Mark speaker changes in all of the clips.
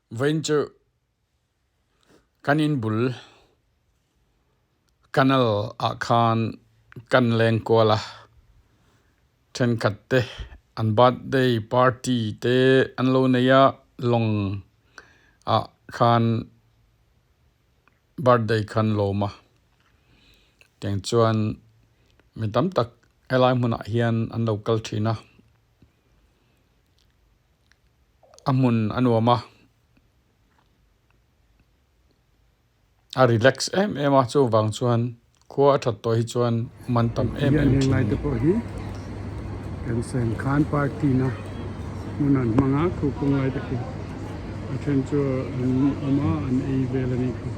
Speaker 1: Vawiin chu kan in bul canal ah khan kan leng kual a, thenkhat te an birthday party te an lo nei a, lawng ah khan birthday kha an lawm a, tiang chuan mi tam tak helai hmunah hian an lo kal thin a. A hmun a nuam a, a relax em em a chuvang chuan khua a that tawh hi chuan man tam em em thin a ni.
Speaker 2: Pawh hi kan sen khan party na hmun an hmang a khu kawng lai te khi a then chu an awm a an ei vel a nih khi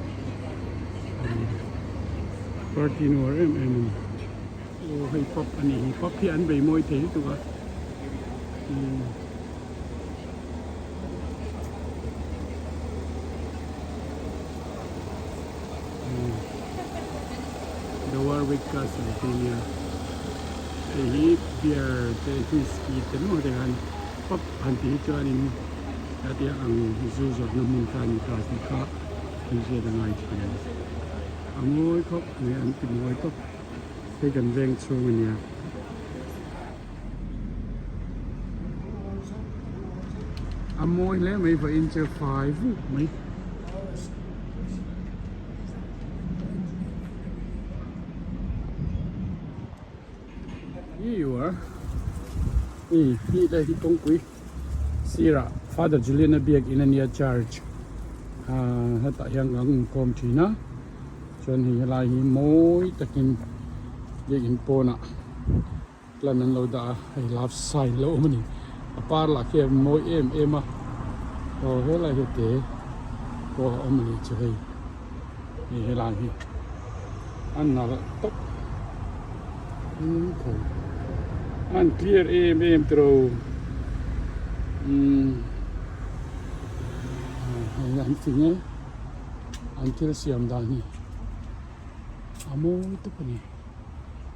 Speaker 2: party nuar em em a ni. Aw hei pub a nih hi pub hi an bei mawi thei lutuk a umm The Warwick Castle tih a nia hei hi beer te whisky te maw te khan pub han tih hi chuanin hetia ang zu zawrhna hmun kha a ni ta tih kha thil hriat a ngai thin a ni a mawi khawp mai an ti mawi tawp. Hei kan veng chhung a nia. A mawi hle mai vawiin chu fai vuk mai. Here you are. Ni hi lai hi kawngpui sirah Father Julian a biak in a nia church. Ah hetah hian kan inkawm thin a. Chuan hei helai hi mawi takin biakinn pawnah plant an lo dah a hei love sign lo awm a ni a par lah khi a mawi em em a aw helai hi te pawh a awm a nih chu hei hei helai hi a nalh tawp a an clear em em tiraw umm hei an fing e. An thil siam dan hi a mawi tawp a ni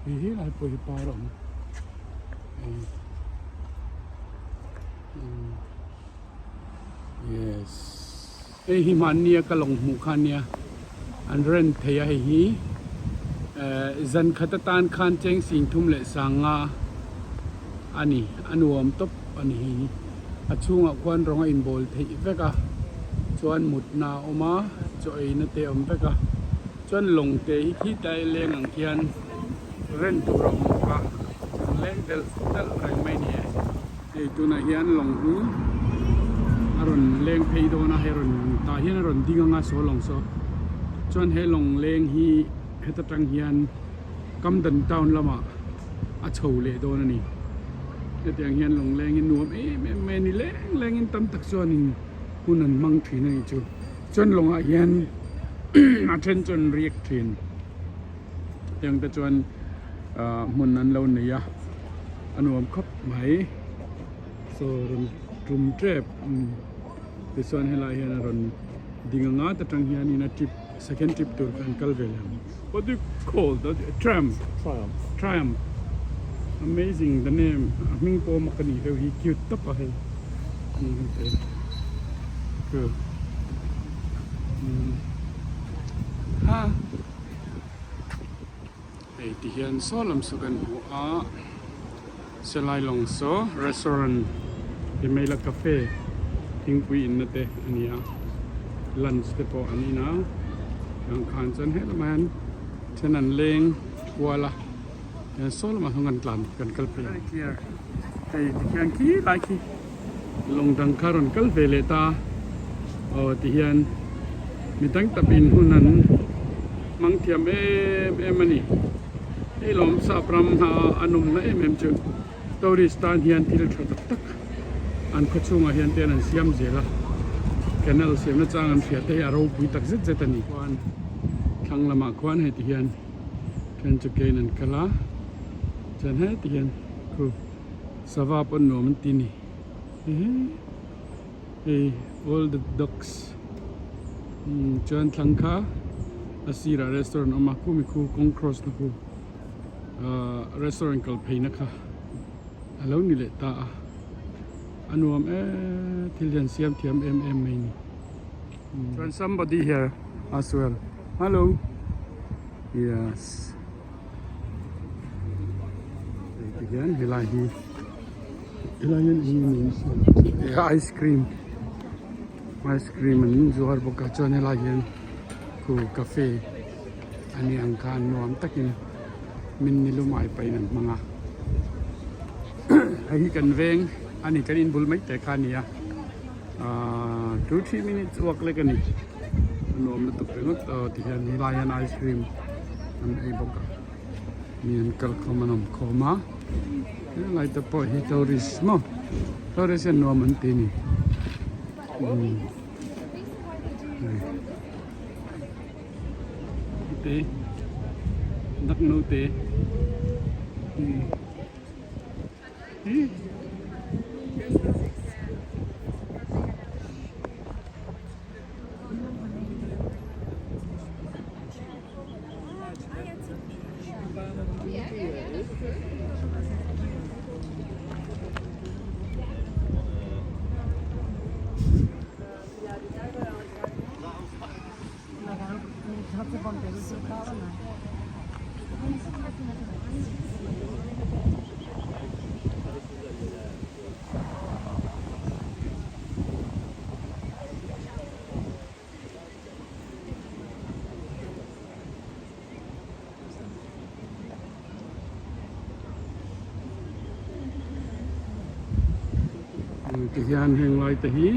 Speaker 2: hei he lai pawh hi par a awm yes hei hi hmannia ka lawng hmuh kha ania an rent thei a hei hi eh zan khat atan khan cheng sing thum leh sanga a ni a nuam tawp a ni hei hi. A chhungah khuan rawng a inbawl theih vek a chuan mutna a awm a chaw eina te a awm vek a chuan lawng te hi khi tlai leng ang khian ren tur a awm bawk a an leng delh delh reng mai a ni e hei tunah hian lawng hi a rawn leng phei dawn a hei rawn tah hian a rawn ding ang a saw lawng saw chuan he lawng leng hi heta tang hian Camden town lamah a chho leh dawn a ni. Hetiang hian lawnglengin nuam em em mai a ni leng lengin tam tak chuanin hun an hmang thin a nih chu. Chuan lawngah hian a then chu an riak thin. Hetiang te chuan ah hmun an lo nei a, a nuam khawp mai. Saw rawn tum tep tichuan helaiah hian a rawn ding anga ta tang hianin a trip second trip tur kha an kal ve leh ang. What do you call that tram?
Speaker 3: Triumph.
Speaker 2: Triumph. Amazing the name. A hming pawh mak a nih deuh hi cute tawp a hei. Cool. Ha. Hei ti hian saw lam saw kan hmu a. Selai lawng saw restaurant Himaila cafe thingpui inna te a ni a lunch te pawh an in a ang khan chuan helamah hian then an leng kual a hian saw lamah sawn kan tlan kan kal phei ang hei tikhian khi lai khi lawng dang kha rawn kal ve leh ta aw tihian mi dang tak in hun an hmang thiam em em a ni hei lawm sap ram hna a nawmna em em chu tourist tan hian thil tha tak tak an khaw chhungah hian te an siam zel a canal siamna chang an hria te hi a ropui tak zet zet a ni khuan thlang lamah khuan hei ti hian then chu kein an kal a chuan heti hian khu sava pawh nuam an ti a ni hei all the dogs umm chuan thlang kha a sirah restaurant a awm a khumi khu kawng cross na khu ahh restaurant kal phei na kha a lo ni leh ta a a nuam em thil hian siam thiam em em mai a ni. Chuan somebody here as well. Hello. Yes. Hei ti hian helai hi helai hian eng nge ni ice cream ice cream an zuar bawk a chuan helai hian khu cafe a ni ang khan nuam takin min ni lumai pahin an hmang a hei hi kan veng a ni kan inbul mai te kha a ni a. Ahh 2-3 minutes walk lek a ni a nuam lutuk ringawt aw ti hian helai hian ice cream an ei bawk a mi an kal khawm an awm khawm a helai te pawh hi tourist maw tourist hian nuam an ti a ni umm hei te dak naute umm. Ti hian heng lai te hi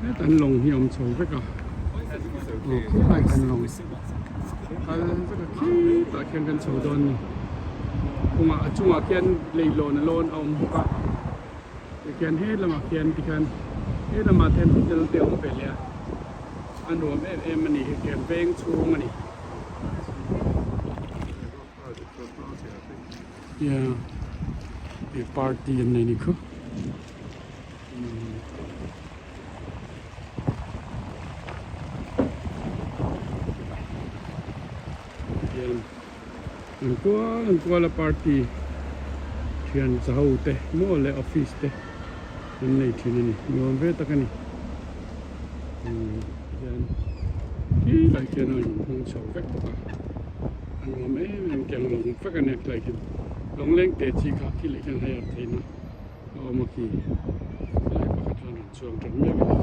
Speaker 2: heta an lawng hi a awm chho vek a aw khawlai khan lawng kal vek a khitah khian kan chho dawn a ni kawngah a chungah khian leihlawn a lawn a awm bawk a tikhian he lamah khian tikhian he lamah te hian hotel te a awm ve leh a a nuam em em a ni hetiang veng chhung a ni. Yeah he party an nei ni khu hian an kual an kual a party thian za ho te maw leh office te an nei thin a ni nuam ve tak a ni hian khi lai khian a inhung chho vek bawk a a nuam em em tiang lawng vek a nia khilai khian lawng leng te chi kha khi leh khian hei a theihna a awm a khi lai pakhat chuan rawn chuang tan mek a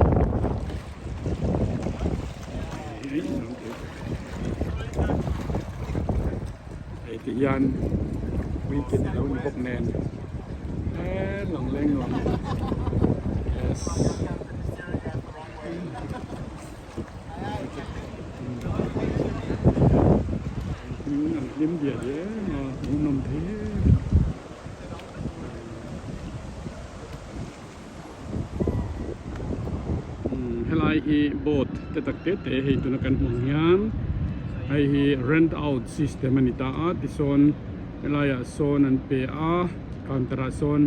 Speaker 2: ni hei ti hian weekend a lo ni bawk nen he lawng leng nuam yes. An hlim diah diah em a hmuhnawm thei em em helai hi boat te tak te te hei tuna kan hmuh ang hian hei hi rent out system a ni ta a tisawn helaiah sawn an pe a counter ah sawn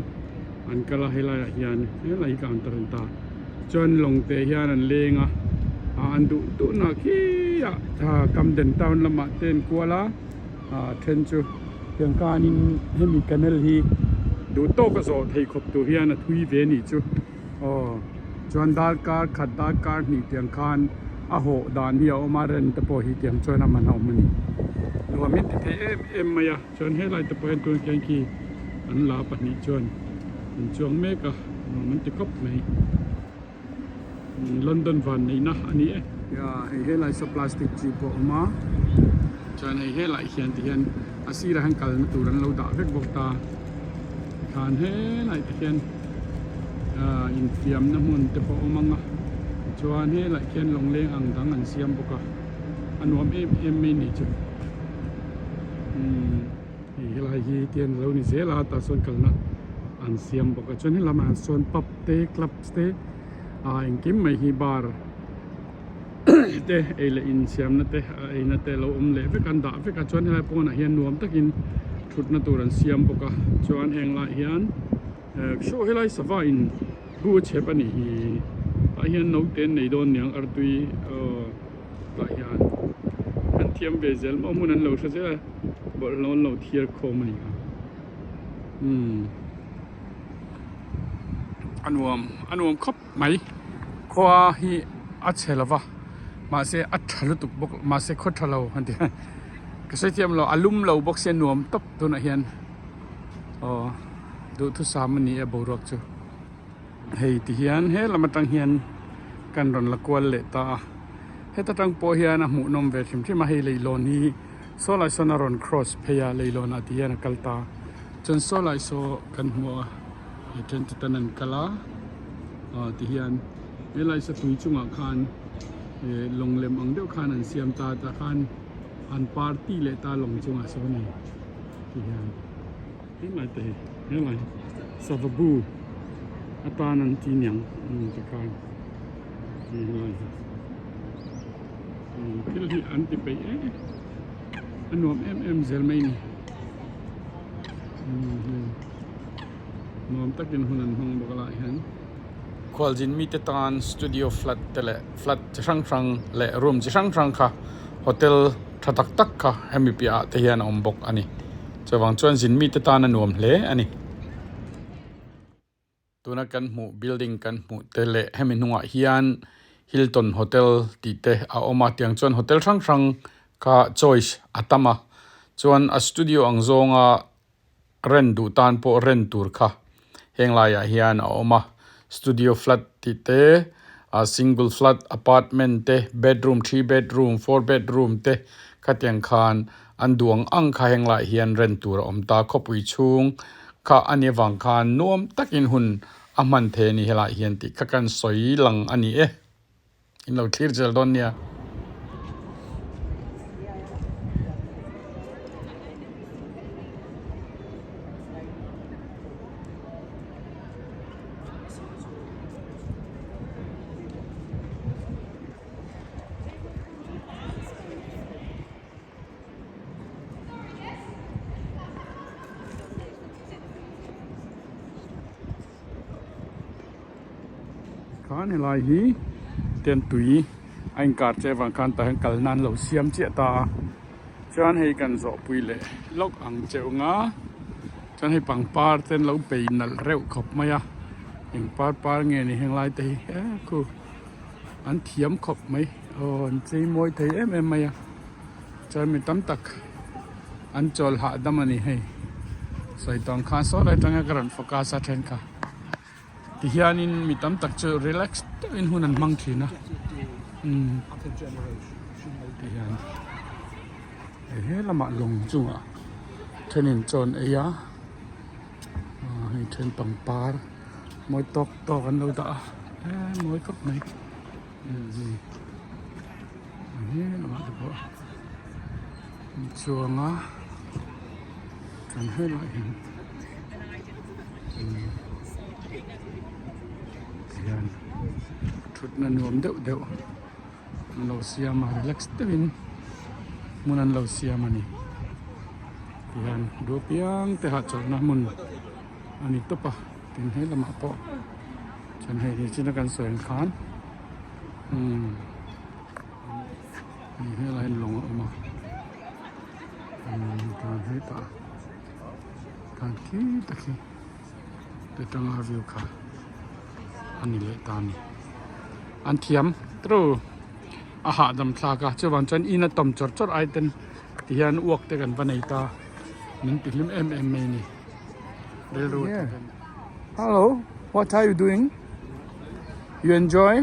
Speaker 2: an kal a helaiah hian helai hi counter a ni ta. Chuan lawng te hian an leng a ah an duh duh na khi ah Camden town lamah te an kual a ah then chu tiang khanin hemi canal hi duh tawk a zawh thei khawp tur hian a thui ve a nih chu aw chuan darkar khat darkar hnih tiang khan a hawh dan hi a awm a rent te pawh hi tiang chuan a man a awm a ni nuam in ti thei em em mai a. Chuan helai te pawh hian tun khian khi an la pahnih chuan an chuang mek a nuam an ti khawp mai London van neihna a ni e. Ia hei helai saw plastic chi pawh a awm a chuan hei helai hian ti hian a sirah hian kalna tur an lo dah vek bawk ta tikhan helai te khian ah infiamna hmun te pawh a awm ang a chuan helai khian lawngleng ang dang an siam bawk a a nuam em em mai a ni chu. Umm hei helai hi tian alo ni zel a tah sawn kalna an siam bawk a chuan helamah sawn pub te clubs te ah engkim mai hi bar te ei leh in siamna te a eina te alo awm leh vek a an dah vek a chuan helai pawnah hian nuam takin thutna tur an siam bawk a chuan heng lai hian eh saw helai sava in bu a chhep a nih hi tah hian naute an nei dawn niang artui aw. Tah hian an thiam ve zel maw hmun an lo hre zel a bawlhhlawh an lo thiar khawm a ni kha umm a nuam a nuam khawp mai khua hi.
Speaker 1: a chhe lova mahse a tha lutuk bawk mahse khaw tha lo han ti ka sawi thiam lo a lum lo bawk sia nuam tawp tunah hian aw duhthusam a ni e boruak chu hei ti hian he lam atang hian kan rawn la kual leh ta a heta tang pawh hian a hmuhnawm ve hrim hrim a hei leihlawn hi saw lai sawn a rawn cross phei a leihlawn ah ti hian a kal ta chuan saw lai saw kan hmu a a then te tan an kal a ah ti hian helai satui chungah khan eh lawng lem ang deuh khan an siam ta tah khan an party leh ta lawng chungah sawn a ni ti hian helai te hi helai sava bu atan an ti niang tikhan helai hi thil hi an ti peih em a nuam em em zel mai a ni. Nuam takin hun an hmang bawk a lai hian. Khualzin mite tan studio flat te leh flat chi hrang hrang leh room chi hrang hrang kha hotel tha tak tak kha hemi piah ah te hian a awm bawk a ni. Chuvang chuan zin mite tan a nuam hle a ni. Tuna kan hmuh building kan hmuh te leh hemi hnungah hian Hilton Hotel tih te a awm a tiang chuan hotel hrang hrang kha choice a tam a chuan a studio ang zawnga rent duh tan pawh rent tur kha heng laiah hian a awm a studio flat tih te ah single flat apartment te bedroom three bedroom four bedroom te khatiang khan An duh ang ang kha heng laiah hian rent tur a awm ta. Khawpui chhung kha a nih avang khan nuam takin hun a hman thei a ni helaiah hian tih kha kan sawi lang a ni e. In lo thlir zel dawn nia. Khan helai hi ten tui a inkar che avang khan tah hian kal nan lo siam chiah ta a chuan hei kan zawh pui leh lawk ang cheu nga chuan hei pangpar te an lo bei nalh reuh khawp mai a eng par par nge ni henglai te hi e khu an thiam khawp mai. Aw an chei mawi thei em em mai a chuan mi tam tak an chawl hahdam a ni hei sawi tawng khan saw lai atanga ka rawn focus a then kha tihianin mi tam tak chu relax deuhin hun an hmang thin a umm tihian hei he lamah lawng chungah thenin chaw an ei a aw hei then pangpar mawi tawk tawk an lo dah a e mawi khawp mai. Chuang a kan helaiah hian tihian thutna nuam deuh deuh an lo siam a relax deuhin hmun an lo siam a ni tihian duh apiang te hahchawlhna hmun a ni tawp a tin he lamah pawh. Chuan hei hi china kan sawi ang khan umm hei helai hian lawng a awm a umm chuan hetah khan khi tak hi te tanga view kha a ni leh ta a ni an thiam tru a hahdam thlak a chuvang chuan in a tawm chawr chawr ai ten tihian uak te kan va nei ta min ti hlim em em mai a ni rilru
Speaker 2: Hello, what are you doing? You enjoy?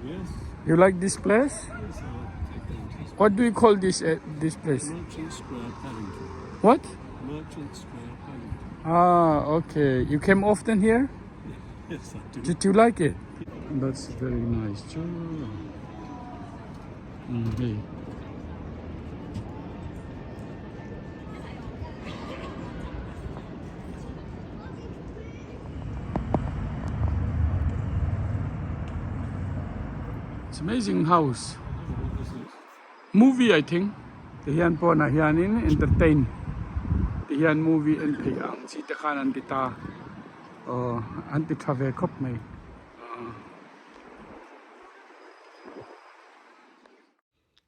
Speaker 3: Yes.
Speaker 2: You like this place?
Speaker 3: Yes, I like
Speaker 2: What do you call this uh, this place?
Speaker 3: Merchant Square, Paddington.
Speaker 2: What?
Speaker 3: Merchant Square, Paddington.
Speaker 2: Ah, okay. You came often here?
Speaker 3: Yes, I do.
Speaker 2: Did you like it? That's very nice too. Mm, hey. It's amazing house. Movie I think. Ti hian pawnah hianin entertain ti hian movie en theih ang chi te khan an ti ta. Aw an ti tha ve khawp mai.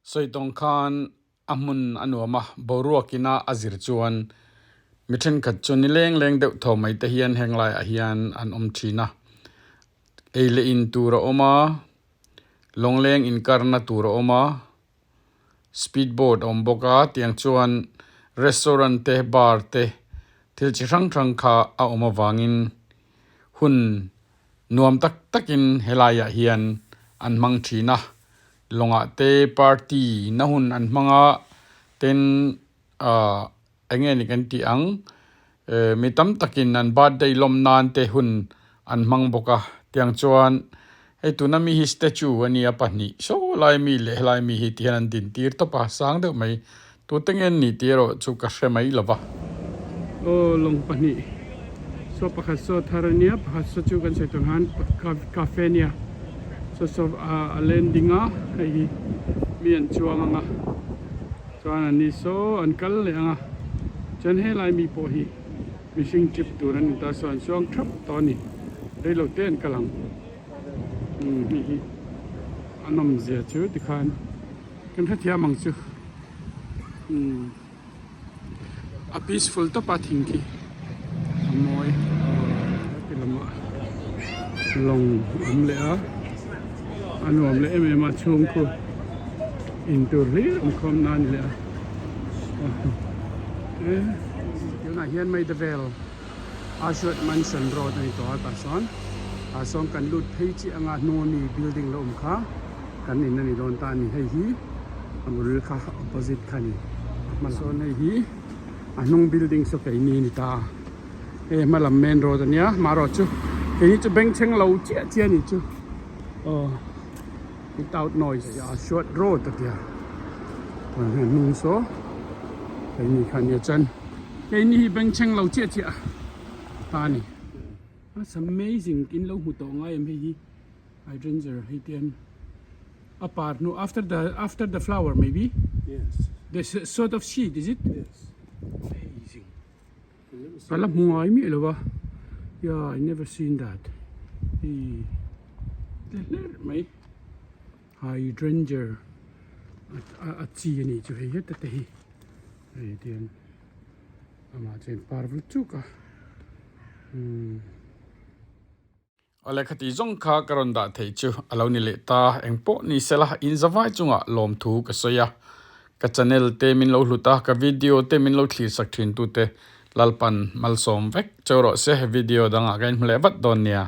Speaker 1: Sawi tawng khan a hmun a nuam a, boruak ina a zir chuan mi thenkhat chu ni leng leng deuh tho mai te hian heng laiah hian an awm thin a, ei leh in tur a awm a, Lawngleng inkarna tur a awm a, speed boat a awm bawk a, tiang chuan restaurant te bar te thil chi hrang hrang kha a awm avangin hun nuam tak takin helaiah hian an hmang thin a, lawngah te party na hun an hmang a, tin ahh eng nge ni kan tih ang eh mi tam takin an birthday lawm nan te hun an hmang bawk a tiang chuan hei tuna mi hi statue a nia pahnih saw lai mi leh helai mi hi ti hian an din tir tawp a sang deuh mai tute nge an nih tih erawh chu ka hre mai lo va.
Speaker 2: Aw lawng pahnih saw pakhat saw thar a nia pakhat saw chu kan sawi tur khan cafe a nia saw saw a landing a hei hi mi an chuang ang a. Chuan an ni saw an kal leh ang a, chuan helai mi pawh hi mihring trip tur an ni ta saw an suang thap tawh a ni, reilo te an kal ang umm hei hi a nawm zia chu tikhan kan hrethiam ang chu umm a peaceful tawp a thing khi a mawi heti lamah lawng a awm leh a a nuam leh em em a chhung khu. Intur hlir awm khawm na a ni leh a tunah hian Maida Vale Ashwath Mansion Road a ni tawh a tah sawn tah sawn kan lut phei chiah anga hnung ami building la awm kha kan in a ni dawn ta a ni hei hi a bul kha opposite kha a ni a hma sawn hei hi a hnung building saw keini a ni ta a hei hma lam main road a nia marawh chu keini chu bengchheng lo chiah chiah a ni chu aw. Without noise a short road a tia hnung saw keini kha nia chuan keini hi bengchheng lo chiah chiah ta a ni that's amazing in lo hmu tawh ngai em hei hi hydrangea hei te hian a par hnu after the after the flower maybe
Speaker 3: yes
Speaker 2: the sort of seed is it
Speaker 3: yes
Speaker 2: amazing Ka la hmu ngai miah lo a, yeah I never seen that hei tle hlerh mai hydrangea a chi a nih chu hei heta te hi hei tiang amah chuan par vul chuk a umm.
Speaker 1: Awle khati zawng kha ka rawn dah theih chu a lo ni leh ta, eng pawh ni sela in zavai chungah lawmthu ka sawi a, ka channel te min lo hlut a, ka video te min lo thlir sak thin tute Lalpan malsawm vek cheu rawh se, video dangah ka inhmu leh vat dawn nia.